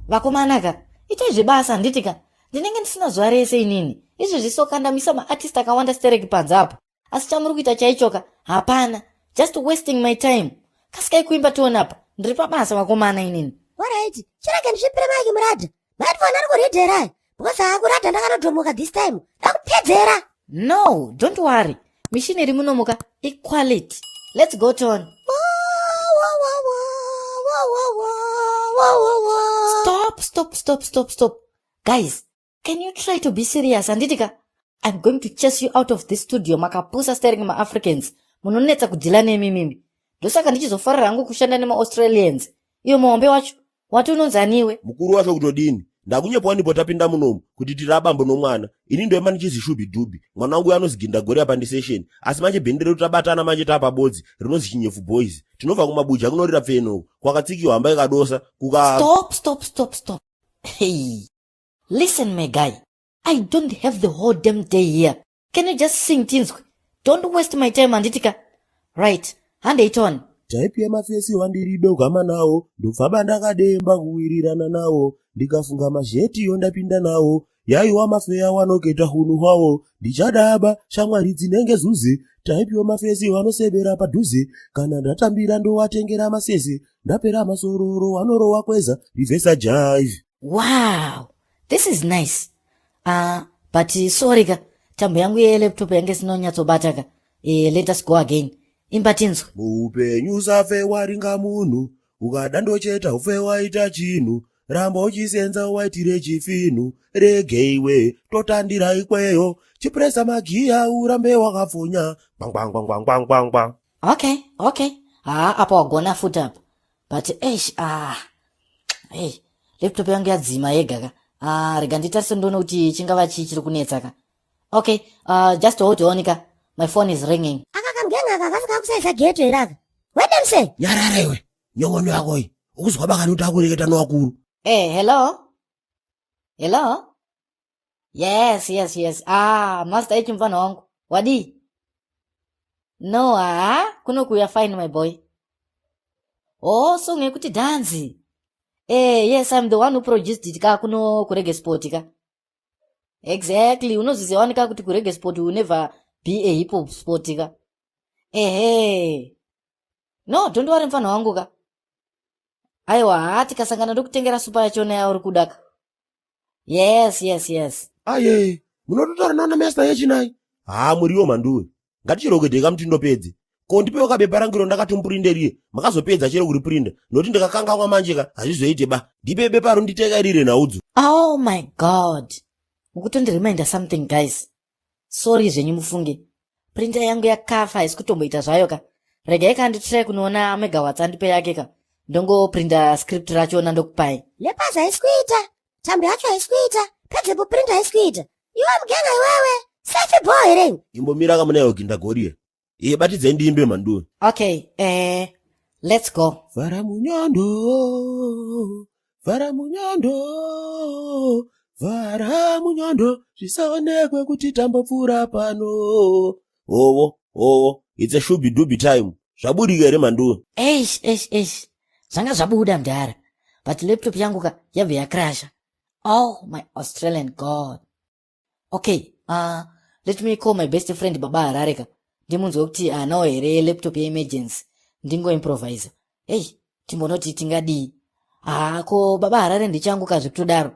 Vakomana ka, itai zvebasa handiti ka. Ndinenge ndisina zuva rese inini. Izvezvi so ka ndamisa maartist akawanda stereki panze apo. Asi chamuri kuita chaicho ka hapana. Just wasting my time. Kasikai kuimba tione apa. Ndiri pabasa vakomana inini. Alright, chirege ndisvipire maiki muradha. Maheadphone ari kuridha here aya? Because haakuradha ndakanodhomoka this time. Ndakupedzera. No, don't worry. Mishini iri munomuka equality. Let's go Tony. Stop, stop, stop, stop, stop. Guys, can you try to be serious handiti ka? I'm going to chase you out of this studio makapusa staring maAfricans. Munonetsa kudhila nemi mimi. Ndosaka ndichizofarira hangu kushanda nemaAustralians. Iyo muhombe wacho wati unonzi aniwe? Mukuru wacho kutodini? Ndakunyepawo ndipo tapinda munomu kuti tiri abambo nomwana. Ini ndoema ndichizi shubi dubi. Mwana wangu uyo anozi Gindagori apa ndisesheni. Asi manje bhendi redu tabatana manje taapabodzi rinozi Chinyefu Boys. Tinobva kumabuja kunorira pfene uku. Kwakatsikiwa hamba ikadosa kuka Stop, stop, stop, stop. Hey. Listen my guy. I don't have the whole damn day here. Can you just sing tinzwe? Don't waste my time handiti ka. Right. Handei tone. Type yemafesi wandiribe ugama nawo ndobva ndakademba kuwirirana nawo ndikafunga mazhetiyo ndapinda nawo yaiwa mafeya wanoketa hunhu hwawo ndichadaba shamwari dzinenge zuze type yemafesi vanosebera padhuze kana ndatambira ndowatengera masese ndapera masororo wanorowa kweza rivhesa jive. Wow, this is nice. But sorry ka, tambo yangu yelaptop yange isina kunyatsobata ka. Let us go again. Imba tinzwe. Muupenyu usafe waringa munhu, ukada ndocheta ufe waita chinhu, ramba uchisenza waitire chifinu, rege iwe totandira ikweyo, chipresa magiya urambe wakapfunya, ngwangwangwangwangwangwa. Okay, okay. Ah, apa wagona futi apa. But eish, ah. Hey, laptop yangu yadzima yega ka. Ah, rega nditarise ndione kuti chingava chii chiri kunetsa ka. Okay, just hold on ka. My phone is ringing. Aka kamgenga aka kasi kakusaiza ghetto here aka. Wedemse. Nyarara iwe, nyongono yako iyi. Ukuzwa bakani kuti akureketa nowakuru. Hey, hello? Hello? Yes, yes, yes. Ah, master H mfana wangu. Wadii? No, ah, kuno kuya fine my boy. Oh, song yekuti dhanzi. Eh, yes, I'm the one who produced it ka kuno kureggae sport ka. Exactly, unozviziva wani ka kuti kureggae sport will never be a hip hop sport ka. Ehe. No, don't worry mfana wangu ka. Aiwa, ha tikasangana ndokutengera supa yachona yauri kuda ka. Yes, yes, yes. Aye, munototaura naana master yechinai. Haa muriwo mhanduwe. Ngatichirokete kamuti ndopedze. Ko ndipewo kabepa rangu iro ndakatompurinde riye. Makazopedza chero kuripurinda. Nokuti ndikakangamwa manje ka hazvizoite ba. Ndipe bepa ro nditeka rire nhaudzo. Oh my god. Mukutondireminder something guys. Sorry zvenyu mufunge. Printer yangu yakafa haisi kutomboita zvayo ka. Regai ka nditry kunoona megawatts andipe yake ka. Ndongoprinta script rachona ndokupai. Lepazi haisi kuita. Tambo yacho haisi kuita. Pedzepo printer haisi kuita. Iwe mugenga iwewe. Safe boy here iwe. Imbomira kamunayo Gindagoria. Iye batidzai ndiimbe mhanduwe. Okay, let's go. Vhara munyondo, vhara munyondo, vhara munyondo, zvisaonekwe kuti tambopfuura pano. Hovo, hovo, it's a shubi dubi time. Zvaburika here mhanduwe? Eish, eish, eish. Zvanga zvabuda mdhara. But laptop yangu ka yabva yakrasha. Oh my Australian god. Okay, let me call my best friend Baba Harare ka. Ndimunzwe kuti anawo here laptop yeemergency. Ndingoimprovise. Hey, timbonoti tingadii? Ah, ko Baba Harare ndichangu ka zvekutodaro.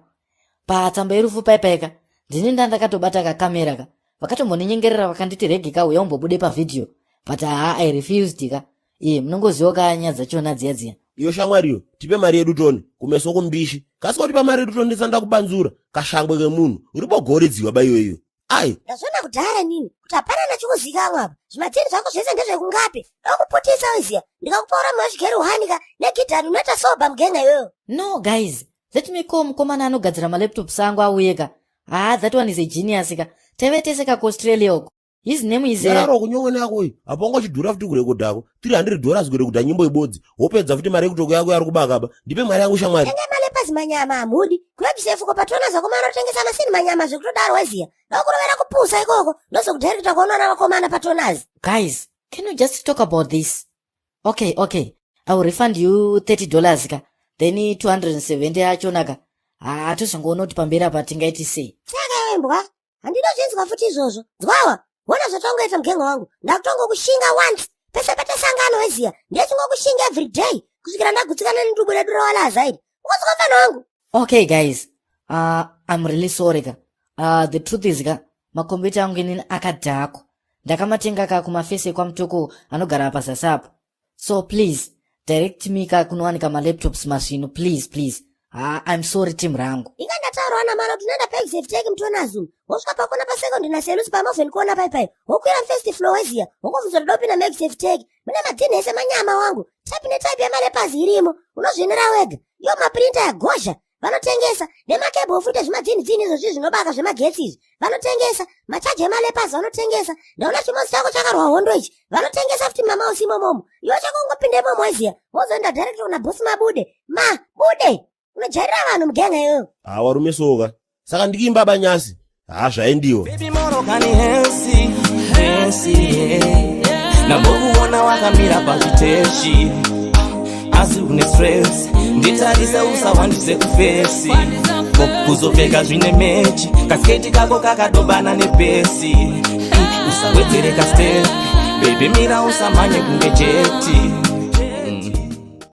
Patsamba yerufu paipaika, ndini ndandakatobata kakamera ka. Vakatombondinyengerera vakanditi rege ka uya umbobude pavhidhiyo. But haa, I refused ka. Iye, munongoziva ka nyaya dzachona dziya dziya. Iyo shamwariyo, tipe mari yedu tone, kumeso kumbishi. Kasi kutipa mari yedu tone ndisanda kubanzura, kashangwe kemunhu. Uripo gore dziwa ba iwe iwe. Ai. Ndazviona kudhara nini kuti hapana nachikuzikamwa apa. Zvimatini zvako zvese ndezvekungapi. Ndokuputisa uziya. Ndikakupa uramu hwezvigero hwani ka negidhani unoita soba mugenga iwewe. No guys, let me call mukomana anogadzira malaptops angu auye ka. Ah, that one is a genius ka. Taive tese ka kuAustralia uko. His name is Nyararo kunyongwe nako iyi. Apo wanga uchidhura futi kurekodhako. $300 kurekodha nyimbo ibodzi. Wopedza futi mari yekutoko yako yari kubakaba. Ndipe mari yangu shamwari. Tenge malepazi manyama hamudi. Kunobisefuko patona zakomana otengesa masini manyama zvekutodaro weziya. Ndokurovera kupusa ikoko. Ndozokudhairikita kuonana vakomana patonazi. Guys, can you just talk about this? Okay, okay. I will refund you $30 ka. Then 270 yachonaka hatozongoona kuti pamberi apa tingaiti sei. Saka iwe mbwa, handinozvinzwa futi izvozvo. Nzwawa, wona zvatongoita mugengo wangu. Ndakutongokushinga once. Pese patasangana weziya, ndechingokushinga every day kusvikira ndagutsikana nedubu redu rawalaza iri. Ukozwa mfana wangu? Okay guys, I'm really sorry ka. The truth is ka, makombiyuta angu inini akadhakwa. Ndakamatenga ka kumafesi ekwaMutoko anogara pazasi apo. So please direct me ka kunowanika malaptops masvinu, please, please. I'm sorry, team rangu. Inga ndataurawa namana kuti unoenda paExeftech mutonazoom, wosvika pakona paSecond naSelus, paMoven kona paipai, wokwira first floor weziya, wokubvunza kuti dopinda muExeftech mune madhini ese manyama wangu. Type netype yemalepazi irimo, unozvinira wega. Iwo maprinter yagozha vanotengesa, nemacable futi ezvimadhini dzini izvozvi zvinobaka zvemagetsi izvi vanotengesa, machaji emalepazi vanotengesa. Ndaona chimozi chako chakarwa hondo ichi, vanotengesa futi mamouse imomomo. Iwe chako ungopinda imomo weziya, wozoenda direct kuna bosi Mabude. Mabude unojairira vanhu mugenga iyoyo. Ha, warume soka, saka ndikiimba banyasi ha zvaendiwa. Baby Morokani Hensi, Hensi, yeah. Ndambokuona wakamira pachiteshi, asi une stress. Nditarise, usawandise kuface. Kuzopfeka zvine match, kasketi kako kakadobana nepesi. Usawedzere kastep, baby, mira usamanye kunge jet.